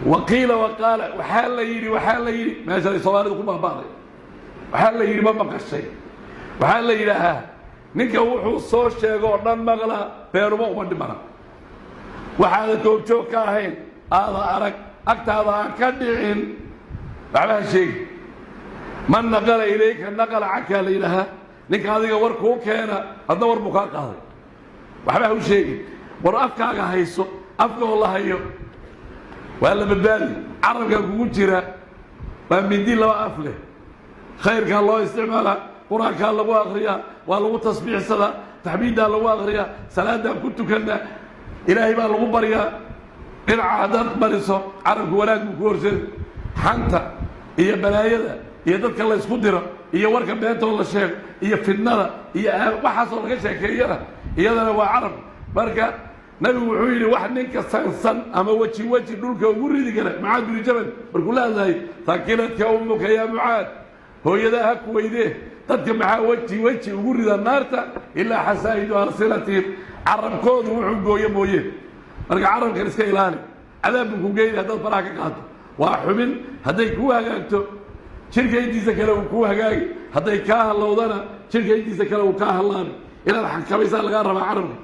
Waqiila waqaala, waxaa la yidhi, waxaa la yidhi, meeshaay Soomaalidu ku baaba'day. Waxaa la yidhi, ma maqashay? Waxaa la yidhaahaa, ninka wuxuu soo sheego oo dhan maqla, beenuma uma dhimana. Waxaada goobjoog ka ahayn, aada arag, agtaada aan ka dhicin, waxba ha sheegi. Man naqala ilayka naqala cankaa, la yidhaahaa. Ninka adiga war kuu keena, adna war buu kaa qaaday. Waxba ha u sheegin. War afkaaga hayso. Afka oo la hayo waa la badbaadi. Carabkaa kugu jira waa mindi laba af leh. Khayrkaa loo isticmaalaa, Qur-aankaa lagu akriyaa, waa lagu tasbiixsadaa, taxmiiddaa lagu akriyaa, salaadaan ku tukannaa, Ilaahay baa lagu baryaa. Dhinaca haddaad mariso, carabku wanaag buu ku horseeda. Xanta iyo balaayada iyo dadka la ysku diro iyo warka beentoo la sheego iyo fidnada iyo waxaasoo laga sheekeeyana, iyadana waa carab. Marka Nabigu wuxuu yidhi, wax ninka sansan ama weji weji dhulka ugu ridi kara, Mucaad binu Jabal markuu la hadlayay, "Thakilatka ummuka yaa Mucaad," hooyadaa ha ku weydee, dadka maxaa weji weji ugu rida naarta? "Ilaa xasaa'idu alsinatihim," carabkoodu wuxuu gooyo mooye. Marka carabkan iska ilaali, cadaab buu ku geynay haddaad faraha ka qaato. Waa xubin hadday kuu hagaagto, jidhka intiisa kale uu kuu hagaagi. Hadday kaa hallowdana, jidhka intiisa kale uu kaa hallaabi. Inaad xakamaysaa lagaa rabaa carabka.